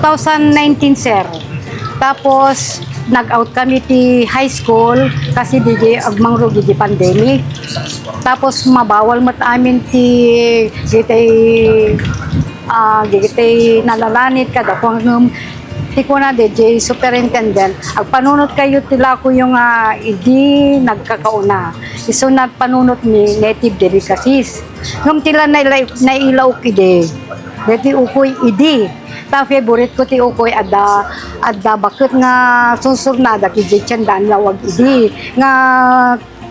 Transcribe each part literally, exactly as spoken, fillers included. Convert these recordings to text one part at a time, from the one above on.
Two thousand nineteen, sir. Tapos, nag-out kami ti high school kasi di, di agmangrugi di pandemic. Tapos, mabawal met amin ti, gitay, ah, gitay nalalanit kada kuangem. Ti kuna di, di superintendent, agpanunot kayo ti lakoyo nga idi nagkakauna. Isu na panunot ni native delicacies. Ngem ti la naila-, nailaok idi. Deti ukoy idi. Ta favorite ko ti ukoy, adda, adda baket nga sunsurnada, kidi tiendaan lawag idi. Nga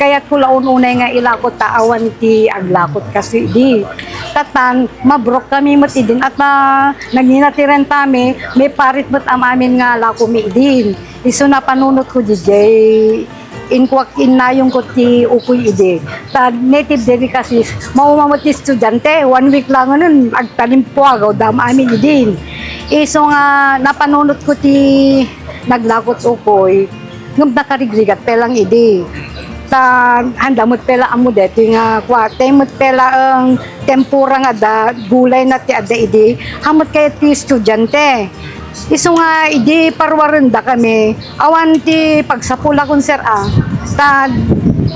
kayat ko la ununay nga ilakot ta awan ti aglakot kasi idi. Tatan, mabrok kami met idin at na, nagina ti rentami, may parit met am amin nga lako mi idin. Isu na panunot ko, D J. Inkuak, innayong ko ti ukoy idi. Ta native delicacies, mauma met ti estudiante, one week langen, agtalimpuagaw dam amin idin. Isu nga napanunot ko ti naglakot ukoy, ngem nakarigrigat pay lang idi. Ta, handa met pay la ammo deti nga kuate met pay la ang tempura nga da, gulay na ti adda idi. Hamet kayat ti estudiante. Isu nga idi parwarenda kami, awan ti pagsapulakon, sir, a. Ta,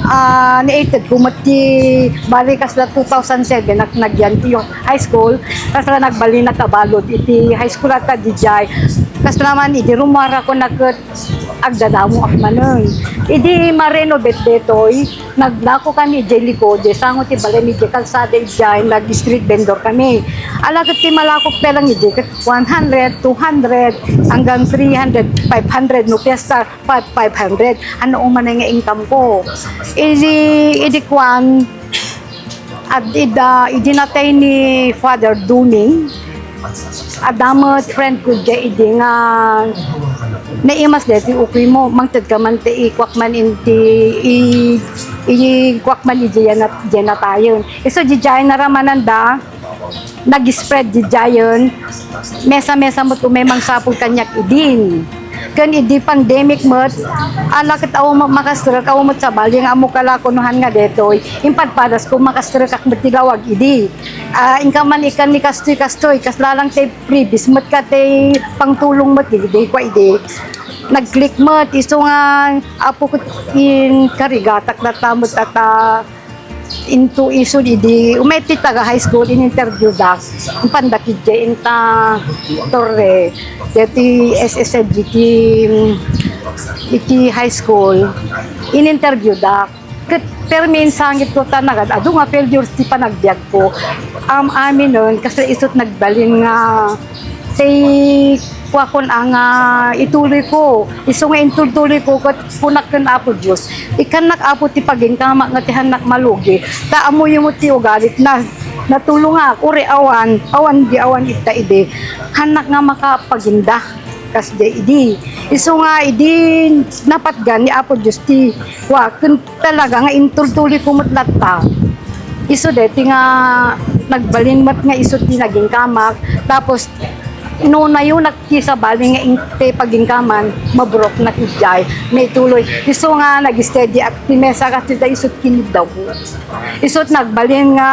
ah, naited ko met ti bali kasla two thousand seven ak nagyan ti high school, kasla nagbalinak a balod iti high school at dijay. Kasla man idi rumuarako na ket agdadamo ak manen. Idi ma-renovate detoy, naglako kami idiay likod, idiay sango ti balay mi, idiay kalsada, idiay nag-street vendor kami. Ala ket ti malakok pay lang idi ket one hundred, two hundred, hanggang three hundred, five hundred, no fiesta, five, five hundred. Ano umanay nga income ko? Idi, idi kuan, At ida, idi natay ni Father Duming, adda met friend ko diay idi nga naimas deti ukoy mo, mangted ka man ti ikuak man inti, i-, ikuak man idi diay nat-, diay natayen. Isu diay naramananda, nag-spread diayen, mesa-mesa met umay mangsapul kaniak idin. Ken idi pandemic met, ala ket awan met makastrek, awan met sabali nga ammo kala kunohan nga detoy. Impadpadas ko, makastrek ak met ti lawag idi. Ah, inka man ikan ni kastoy-kastoy, kasla lang ti previous met ka ti pangtulong met idi, kua idi. Nag-click met, isu nga, apo ket inkarigatak latta met ata, into isud idi, umay ti taga high school, in-interview da. Impanda kidya inta Torre, deti S S N G ti, iti high school, in-interview da. Ket permi insangit ko ta nagad-adu nga failures ti panagbiag ko. Am-aminen, kasla isut nagbalin nga ti kuakon a nga ituloy ko. Isu nga intultuloy ko ket kunak ken Apo Dios, ikannak Apo ti paginkama nga ti hannak malugi. Ta ammoyo met ti ugalit na, natulongak, uri awan, awan di awan ita idi. Hannak nga makapaginda kas di idi. Isu nga idi napatgan ni Apo Dios ti kua ken talaga nga intultuloy ko met latta. Isu deti nga nagbalin met nga isu ti nagingkamak. Tapos, inunayonak ti sabali nga in-, ti pagingkaman, mabroknak idiay, naituloy. Isu nga nag-steady ak ti mesa ket dayta isut kiniddaw ko. Isut nagbalin nga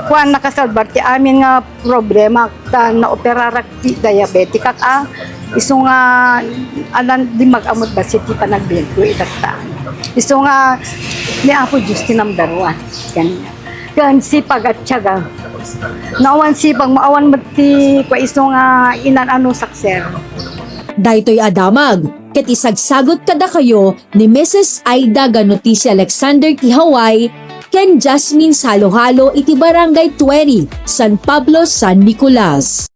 kuan, nakasalbar ti amin nga problema ta naoperarak ti diabetic ak, a. Isu nga, alan, di mag-amot bassit ti panagbiag ko itatta. Isu nga, ni Apo Dios ti number one. Ken, ken sipag at tiyaga. No awan sipag mo, awan met ti, kua, isu nga inan-ano sakser. Daytoy a damag, ket isagsagut kadakayo ni Missus Aida Ganotisia Alexander ti Hawaii ken Jasmine Salohalo iti Barangay Twenty, San Pablo, San Nicolas.